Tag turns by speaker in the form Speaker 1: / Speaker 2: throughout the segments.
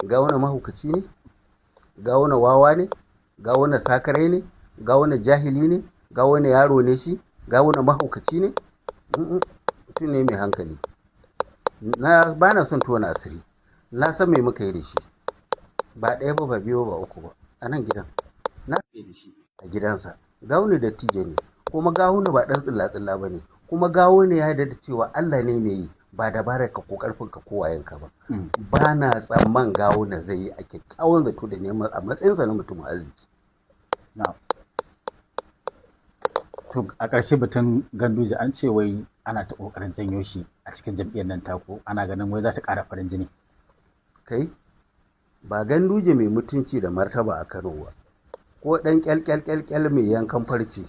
Speaker 1: Gawuna mahaukaci ne? Gawuna wawa ne? Gawuna sakarai ne? Gawuna jahili ne? Gawuna yaro ne shi? Gawuna mahaukaci ne? Mutum ne mai hankali. Na ba na son tona asiri. Na san me muka yi da shi. Ba ɗaya ba, ba biyu ba, uku ba. A nan gidan. Na yi da shi a gidansa. Gawuna dattijo ne. Kuma Gawuna ba ɗan tsilla-tsilla ba ne. Kuma Gawuna ya yarda da cewa Allah ne mai yi, ba dabarar ka ko karfin ka ko wayanka ba. Ba na tsamman Gawuna zai yi a kyakkyawan zato da neman a matsayinsa na mutumin arziki.
Speaker 2: To, a ƙarshe, batun Ganduje, an ce wai ana ta ƙoƙarin janyo shi a cikin jam'iyyar nan taku, ana ganin wai za ta ƙara farin jini.
Speaker 1: Kai, ba Ganduje mai mutunci da martaba a Kano ba, ko ɗan ƙyalƙyalƙyalƙyal mai yankan farce,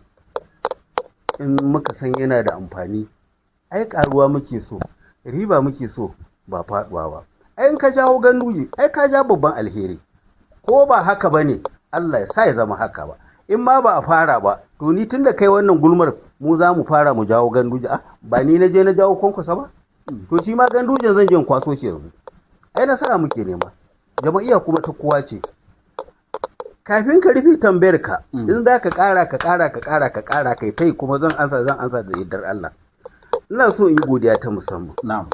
Speaker 1: in muka san yana da amfani, ai ƙaruwa muke so, riba muke so, ba faɗuwa ba. Ai in ka jawo Ganduje, ai ka ja babban alheri. Ko ba haka ba ne, Allah ya sa ya zama haka ba. In ma ba a fara ba, to ni tun da kai wannan gulmar, mu za mu fara mu jawo Ganduje. Ah, ba ni na je na jawo Kwankwasa ba? To shi ma Ganduje zan je in kwaso shi yanzu. Ai nasara muke nema, jama'iyya kuma ta kowa ce. Kafin ka rufe tambayar ka, in za ka ƙara, ka ƙara, ka ƙara, ka ƙara, kai tai, kuma zan ansa, zan ansa da yardar Allah. Ina so in yi godiya ta musamman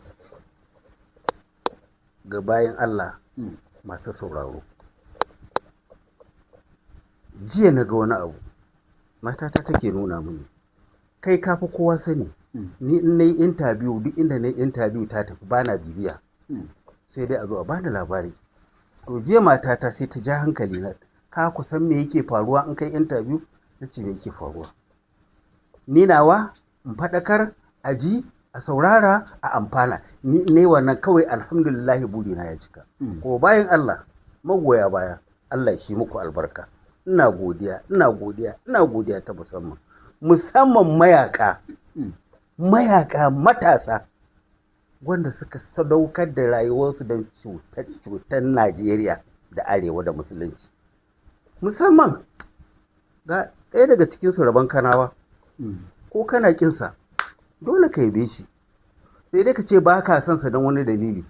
Speaker 1: ga bayan Allah masu sauraro. Jiya na ga wani abu, matata take nuna mini. Kai ka fi kowa sani, ni in na yi interview, duk inda na yi interview ta tafi, bana bibiya, sai dai a zo a bani labari. To jiya matata sai ta ja hankali na, ka kusan me yake faruwa in kai interview? Na ce, me yake faruwa? Ni nawa in faɗakar, a ji, a saurara, a amfana. Ni ne wannan kawai, alhamdulillah, burina ya cika. Ko bayan Allah magoya baya, Allah shi muku albarka. Ina godiya, ina godiya, ina godiya ta musamman, musamman mayaka, mayaka matasa wanda suka sadaukar da rayuwarsu don cutar Najeriya da Arewa da Musulunci. Musamman ga ɗaya daga cikinsu, Rabon Kanawa. Ko kana kinsa, dole ka yabe shi, sai dai ka ce ba ka son sa don wani dalili,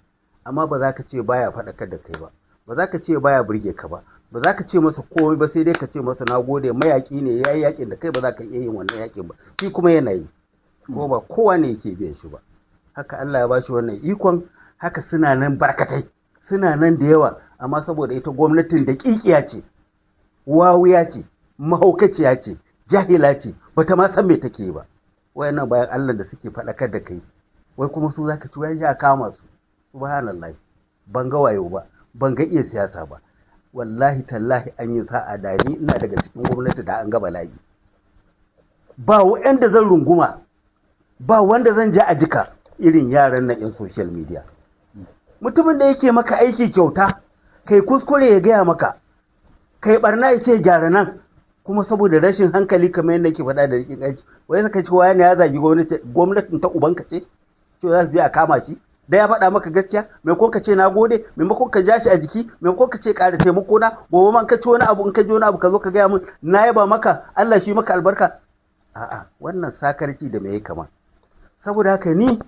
Speaker 1: amma ba za ka ce baya faɗakar da kai ba, ba za ka ce baya burge ka ba, ba za ka ce masa komai ba, sai dai ka ce masa na gode. Mayaƙi ne, ya yi yaƙin da kai ba za ka iya yin wannan yaƙin ba, shi kuma yana yi, ko ba kowa ne yake biyan shi ba. Haka Allah ya ba shi wannan ikon. Haka suna nan barkatai, suna nan da yawa, amma saboda ita gwamnatin da ƙiƙiya ce, wawuya ce, mahaukaciya ce, jahila ce, bata ma san me take ba, wayannan bayan Allah da suke faɗakar da kai, wai kuma su zaka ci wai ya kama su. Subhanallah, ban ga wayo ba, ban ga iya siyasa ba. Wallahi tallahi, an yi sa'a da ni ina daga cikin gwamnati, da an ga bala'i. Ba wanda zan runguma, ba wanda zan ja a jika irin yaran nan 'yan social media. Mutumin da yake maka aiki kyauta, kai kuskure ya gaya maka, kai barna ya ce gyara nan, kuma saboda rashin hankali, kamar yadda ke faɗa da rikin aiki, wai saka ce wani ya zagi gwamnati. Gwamnatin ta ubanka ce ce za su je a kama shi da ya faɗa maka gaskiya? Maimakon ka ce na gode, maimakon ka ja shi a jiki, maimakon ka ce ƙara taimako na, gobe ma in ka ci wani abu, in ka ji wani abu, ka zo ka gaya min, na yaba maka, Allah shi maka albarka. A'a, wannan sakarci da me ya kama? Saboda haka ni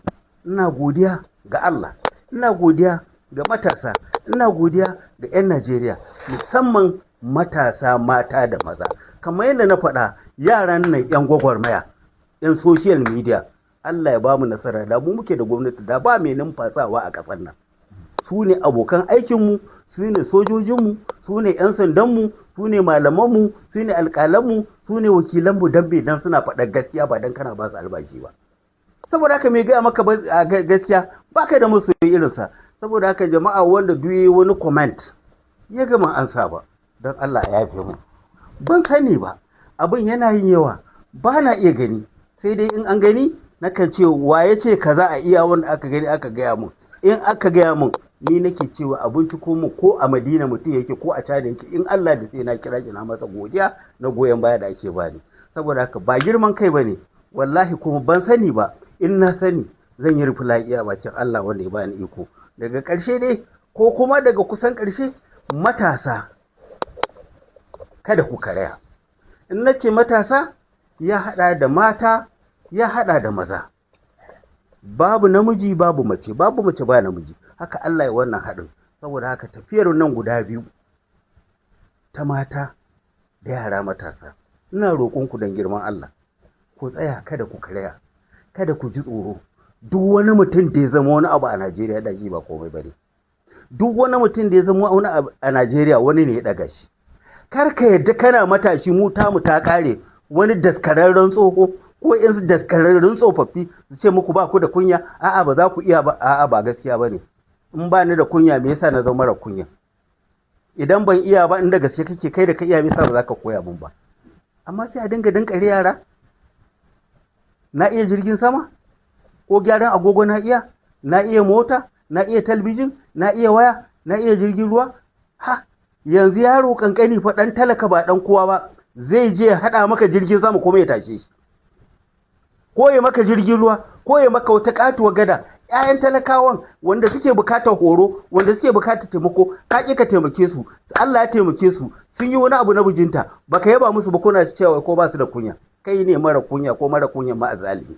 Speaker 1: ina godiya ga Allah, ina godiya ga matasa, ina godiya ga 'yan Najeriya, musamman matasa mata da maza. Kamar yadda na faɗa, yaran nan 'yan gwagwarmaya, 'yan social media, Allah ya ba mu nasara. Da mu muke da gwamnati, da ba mai numfasawa a ƙasar nan. Su ne abokan aikinmu, su ne sojojinmu, su ne 'yan sandanmu, su ne malamanmu, su ne alƙalanmu, su ne wakilanmu. Don me? Dan suna faɗar gaskiya, ba dan kana ba su albashi ba. Saboda haka mai gaya maka gaskiya, ba kai da masoyi irinsa. Saboda haka jama'a, wanda duk yayi wani comment ya gama ansa ba, don Allah ya yafe mu, ban sani ba. Abin yana yin yawa, ba na iya gani, sai dai in an gani nakan ce wa ya ce kaza. A iya wanda aka gani aka gaya mun, in aka gaya mun, ni nake cewa abinci ko mu, ko a Madina mutum yake, ko a China yake, in Allah da sai na kira shi na masa godiya na goyon baya da ake bani. Saboda haka ba girman kai bane wallahi, kuma ban sani ba. In na sani zan yi rufe iya bakin Allah wanda ya bani iko. Daga ƙarshe dai, ko kuma daga kusan ƙarshe, matasa, kada ku karaya. In na ce matasa, ya haɗa da mata, ya haɗa da maza. Babu namiji babu mace, babu mace ba namiji, haka Allah ya wannan haɗin. Saboda haka tafiyar nan guda biyu ta mata da yara matasa, ina roƙonku don girman Allah, ku tsaya, kada ku karaya, kada ku ji tsoro. Duk wani mutum da ya zama wani abu a Najeriya da ba komai bane. Duk wani mutum da ya zama wani abu a Najeriya, wani ne ya ɗaga shi. Kar ka yadda kana matashi, mu tamu ta kare, wani daskararren tsoho ko yan daskararrun tsofaffi su ce muku ba ku da kunya, a'a ba za ku iya ba, a'a ba gaskiya bane. In ba ni da kunya, me yasa na zama mara kunya? Idan ban iya ba, inda gaske kake kai da ka iya, me yasa ba za ka koya min ba? Amma sai a dinga dinkare yara. Na iya jirgin sama ko gyaran agogo, na iya, na iya mota, na iya talbijin, na iya waya, na iya jirgin ruwa. Ha, yanzu yaro kankani fa, dan talaka ba dan kowa ba, zai je ya hada maka jirgin sama kuma ya tashe shi, ko ya maka jirgin ruwa, ko ya maka wata katuwa gada. Ƴaƴan talakawan wanda suke bukatar horo, wanda suke bukatar taimako, ka ƙi ka taimake su. Allah ya taimake su sun yi wani abu na bujinta, baka yaba musu ba, kuna cewa ko ba su da kunya. Kai ne mara kunya, ko mara kunya ma azalimi.